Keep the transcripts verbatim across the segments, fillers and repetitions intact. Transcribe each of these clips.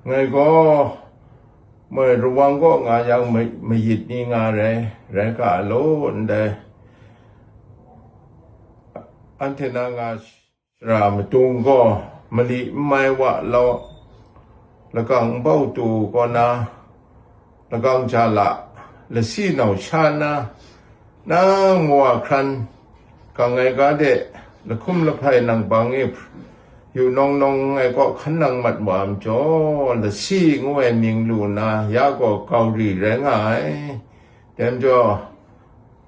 Ngai gaw moi rawang kaw nga yang ma-, mayit ni nga rai, rai ga law ndai. Anhte na nga shara madung gaw mali n mai wa law, lagang nbau tu kaw na, lagang ja la, lasi nau sha na, nang mawa hkran, gang ai ga de, lahkum lahpai nang bang e, yu nawng nawng ai kaw hkan nang mat wa majaw, lasi ngu ai mying lu na, ya gaw gau ri rai nga ai. Dai majaw,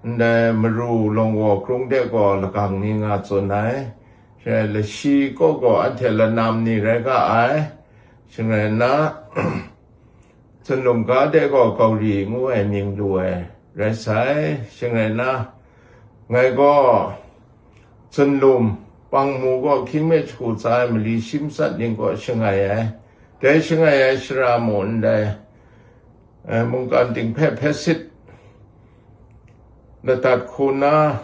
ndai maru lawng waw krung de gaw lagang ni nga tsun ai, she lashi kaw gaw anhte lanam ni rai ga ai, shing rai nna, Tsunlum ga de gaw Gauri ngu ai mying lu ai rai sai, shing rai nna, ngai gaw Tsunlum pangmu gaw hkying me jahku tsa ai mali shi matsat ning kaw shangai ai. Dai shangai ai shara mung ndai, eh, mungkan ting hpe hpe sit ladat hku na,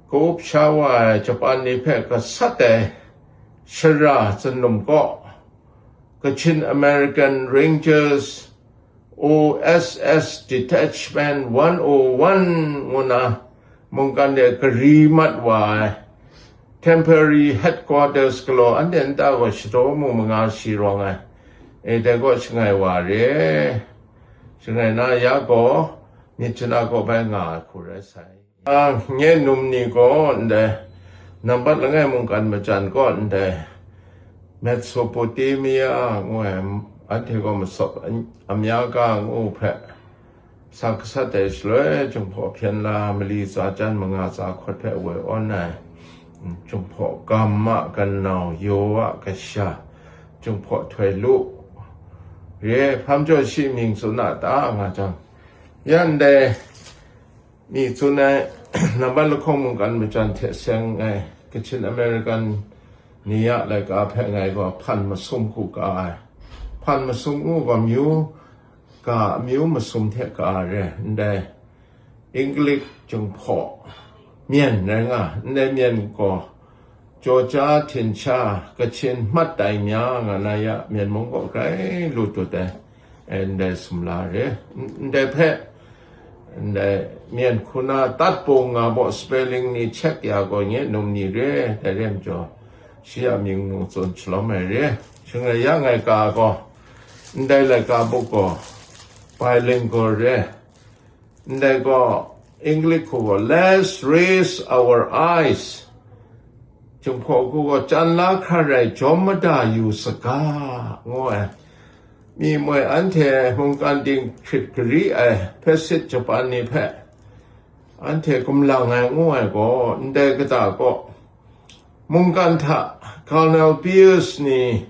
ka-up sha wa ai Japan ni hpe gasat ai shara Tsunlum kaw, Kachin American Rangers, O S S Detachment one oh one ngu na mungkan de gari mat wa ai temporary headquarters galaw, anhte nta gaw shadaw mu manga shi rawng ai, e, dai gaw shangai wa re. Shangai na ya gaw, myit jana kaw bai nga ai hku rai sai. A, nye num ni gaw ndai, nambat langai mungkan majan kaw ndai, Mesopotamia ngu ai, anhte gaw masawp, Amyaka ngu hpe, sa gasat ai shaloi, Jinghpaw hpyen la mali tsa jan manga tsa hkawt hpe woi awn ai, Jinghpaw gam a kanau, yaw a kasha, Jinghpaw htoi lu, re hpam jaw shi mying tsun a ta nga jang, ya ndai, mi tsun ai, nambat lahkawng mungkan majan hte seng ai Kachin American ni a laika hpe ngai gaw hpan masum hku ka ai. Hpan masum ngu gaw amyu, ga amyu masum hte ka ai re, ndai English Jinghpaw myen rai nga, ndai myen gaw Jaw ja htin sha, Kachin hmat tai mya nga na ya, Myen mung kaw grai lu tut ai, ndai sumla re, ndai hpe, ndai myen hku na tat pung nga baw spelling ni check ya gaw nye num ni re, dai re majaw, shi a mying mung tsun shalawm ai re, shing rai ya ngai ka gaw, ndai laika buk gaw bilingual re, ndai gaw, English hku gaw, Let's raise our eyes. Jinghpaw hku gaw, Can la hkra rai jawm mada yu saga, ngu ai. Mi moi anhte mungkan ting hkrit gari ai, hpe sit Japan ni hpe, anhte gumlang ai ngu ai gaw, ndai kata gaw, mungkan hta Colonel Pierce ni,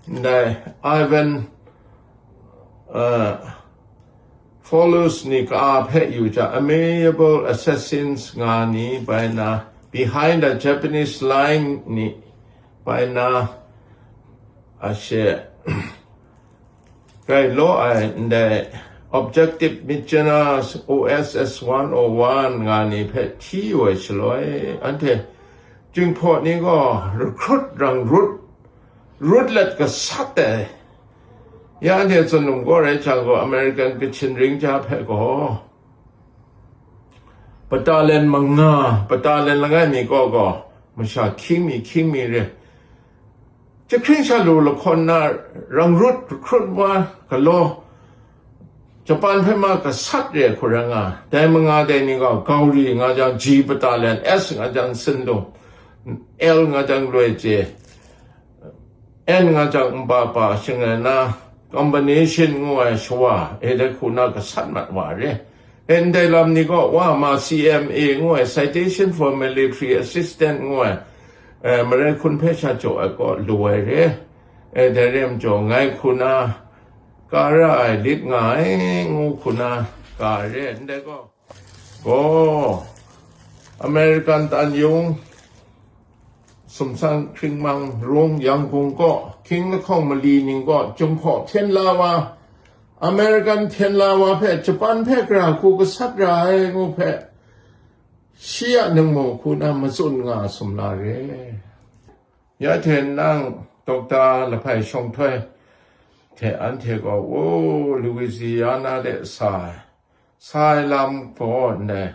ndai Ivan, uh, Follows ni ka hpe yu ja, Amiable Assassins nga ni bai na, Behind the Japanese Line ni bai na, ashe, gai law ai ndai Objective Myitkyina O S S one oh one nga ni hpe hti yu ai shaloi, anhte Jinghpaw ni gaw recruit rang rut, rut let gasat ai. Ya anhte Tsunlum kaw rai jang gaw, American Kachin ring ja hpe gaw, battalion manga, battalion langai mi kaw gaw, masha hkying mi, hkying mi re. Jahkring sha lu lahkawn na, rang rut, recruit wa, galaw, Japan hpe ma gasat re hku rai nga, dai manga dai ni gaw, Gauri nga jang, G battalion, S nga jang, Tsunlum, L nga jang, Loi Je, N nga jang, Npapa, shing rai na, combination ngu ai shawa, e dai hku na gasat mat wa re. E ndai lam ni gaw, wa ma C M A ngu ai, Citation for Military Assistance ngu ai, e, Marai hkun hpe sha jaw ai kaw lu ai re. E, dai re majaw, ngai hku na, ka ra ai lit nga ai, ngu hku na, ka ai re, ndai gaw. Gaw, American tan yung, sumsang hkringmang rung Yangon kaw, hkying lahkawng mali ning kaw, Jinghpaw hpyen la wa, American hpyen la wa hpe, Japan hpe gara hku gasat ra ai ngu hpe, shi a ningmu hku na matsun nga sumla re. Ya hte nang Doctor Lahpai Shawng Htoi hte anhte gaw, o, Louisiana de sa ai, sa ai lam gaw ndai,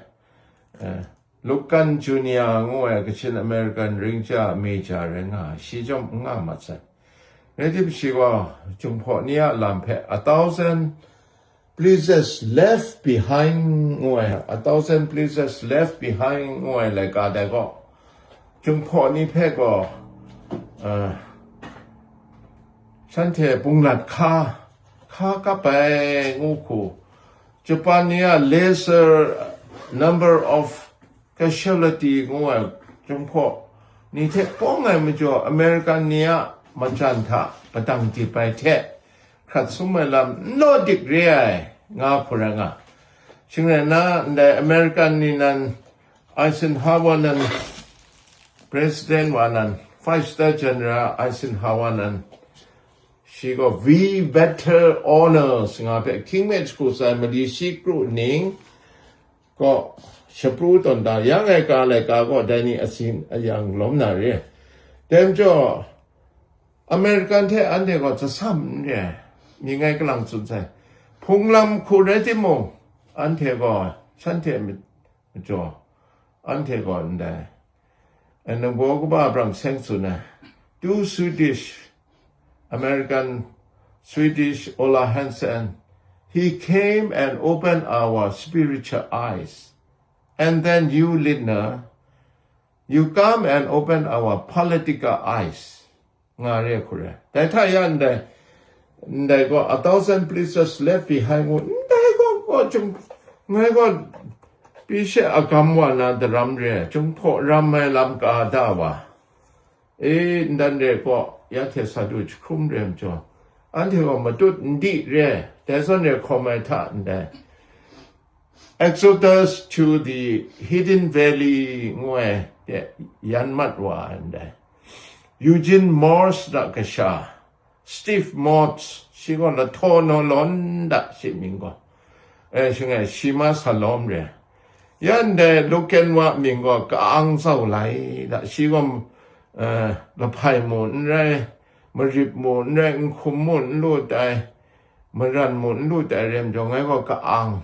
eh, Lukan Junior ngu ai Kachin American ring ja major rai nga ai, shi chyawm n nga mat sai. Rai tim, shi gaw Jinghpaw ni a lam hpe a thousand places left behind ngu ai, a thousand places left behind ngu ai laika dai gaw, Jinghpaw ni hpe gaw, uh, shanhte bunglat hka, hka kap ai ngu hku, Japan ni a lesser number of casualty ngu ai Jinghpaw ni hte pawng ai majaw, American ni a majan hta padang dip ai hte hkrat sum ai lam n law dik re ai, nga hku rai nga. Shing rai nna, ndai American ni nan, Eisenhower nan, President wa nan, Five Star General Eisenhower nan, shi gaw V Battle Honors nga hpe hkying me jahku sai mali shi kru ning gaw shapru tawn da yang ai, ka laika gaw dai ni asin ayang lawm na re. Dai majaw, American hte anhte gaw tsasam n re ai, mi ngai kalang tsun sai. Hpunglam hku rai timung, anhte gaw shanhte ma-, majaw, anhte gaw ndai, nang baw kaba brang seng tsun ai, two Swedish, American, Swedish Ola Hansen, he came and opened our spiritual eyes. And then you, Lindner, you come and open our political eyes. Nga re hku re. Dai hta ya ndai, ndai gaw a thousand places left behind ngu, ndai gaw, gaw Jung-, ngai gaw, Pishe agam wa na daram re, Jinghpaw ram ai lam ka da wa. E, ndan re gaw, ya hte sa du jahkrum re majaw, anhte gaw matut n di re, dai zawn re hkawm ai hta ndai, Exodus to the Hidden Valley ngu ai de yan mat wa ai ndai, Eugene Morse da kasha, Steve Morse, shi gaw Lahtaw Naw Lawn da shi mying gaw, e, shi ngai, shi ma sa lawm re. Ya ndai Luken wa mying gaw Ka-ang Zau Lai da, shi gaw, eh, lahpai mu n rai, marip mu n rai, nhkum mu n lut ai, maran mu n lut ai re majaw, ngai gaw Ka-ang,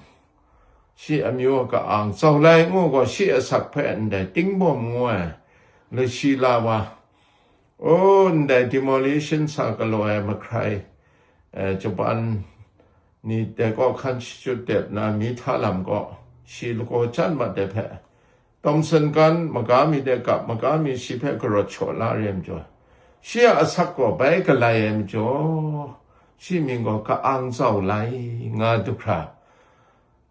shi amyu a Ka-ang, Zau Lai ngu gaw shi asak hpe ndai Tingbawm ngu ai, lashi la wa, o, ndai demolition sa galaw ai mahkrai, eh, Japan ni dai kaw hkan shachyut dep na mi hta lam gaw, shi lagaw jan mat ai hpe, Thomson Gun maga mi de kap, maga mi shi hpe karawt shaw la re majaw, shi a asak gaw bai galai ai majaw, shi mying gaw Ka-ang Zau Lai nga du hkra,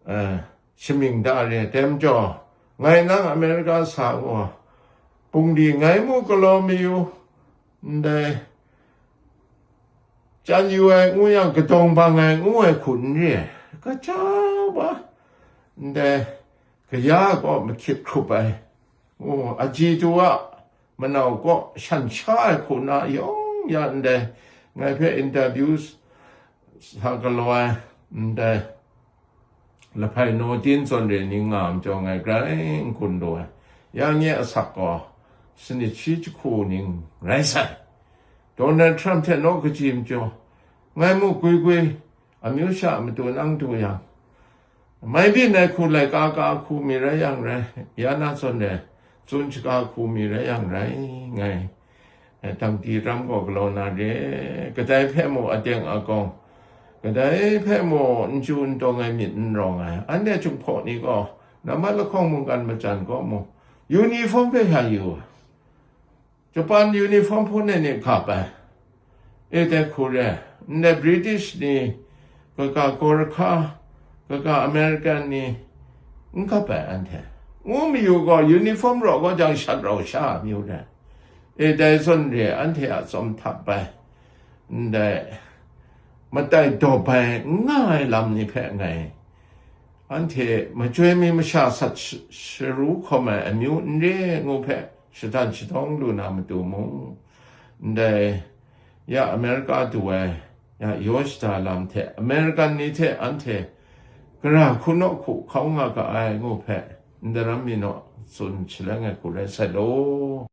eh, shamying da re ai. Dai majaw, ngai nang America sa gaw, bungli ngai mu galaw mayu, ndai, chyan yu ai ngu yang, kadawng bang ai ngu ai hku n re ai, kaja wa, ndai, kaya kaw mahkyit hkrup ai, ngu, aji tu a manau kaw shan sha ai hku na yawng ya ndai, ngai hpe interview sa galaw ai, ndai, Lahpai Naw Tin zawn re ni nga majaw, ngai grai n gun lu ai. Ya nye asak gaw sanit shi jahku ning rai sai. Donald Trump hte naw kaji majaw, ngai mu gwi gwi, amyu sha a matu nang du yang, mai byin ai hku laika ka hku mi rai yang rai, ya na zawn re, tsun shaga hku mi rai yang rai, ngai, eh, dangdi ram gaw galaw na re, kadai hpe mu ateng agawng, kadai hpe mu n chyu n tawng ai myit n rawng ai, anhte Jinghpaw ni gaw, nambat lahkawng mungkan majan kaw mu, uniform hpe hkra yu, Japan uniform hpun ai ni hkap ai, e dai hku re, ndai British ni, kaga Gorkha, kaga American ni, n kap ai anhte. Ngu mayu gaw, uniform raw gaw jang shat rau sha a myu re. E dai zawn re, anhte a tsawm htap ai, ndai, matai dawp ai, n nga ai lam ni hpe ngai, anhte majoi mi masha sat sh-, sharu hkawm ai amyu n re ngu hpe, shatan shatawng lu na matu mung, ndai, ya America du ai, ya Yoshida lam hte American ni hte anhte gara hku naw hku hkau nga ga ai ngu hpe, ndaram mi naw tsun shaleng ai hku rai sai law.